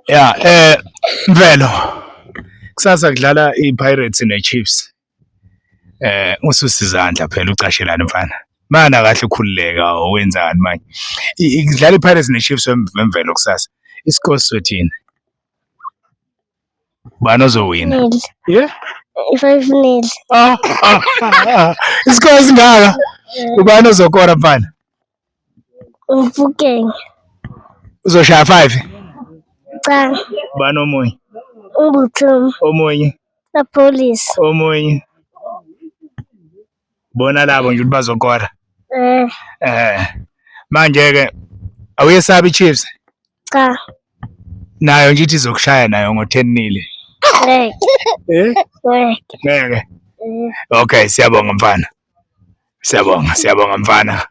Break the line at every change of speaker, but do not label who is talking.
Yeah, eh Mvelo. Kusasa kudlala iPirates neChiefs. Eh ususa izandla phela ucashelana mfana. Mana kahle ukhululeka wenzani manje? Kudlala iPirates neChiefs wemvelo kusasa. Isikole sothini? Ubani ozowina?
Nil.
Yeah.
5-0.
Ah, ah, ah, ah. Isikole singaka. Ubani ozokora mfana?
Mfukeng.
Uzoshaya 5.
Cha.
Ubani omunye?
Umbuthuma.
Omunye.
Apolice.
Omunye. Bona labo nje ukuthi bazokora.
Eh.
Eh. Manje ke awuyesabi iChiefs?
Cha.
Nayo nje ithi izokushaya nayo ngo-10 nil.
Ngeke.
Eh?
Ngeke.
Ngeke.
Eh.
Okay, siyabonga mfana. Siyabonga, siyabonga mfana.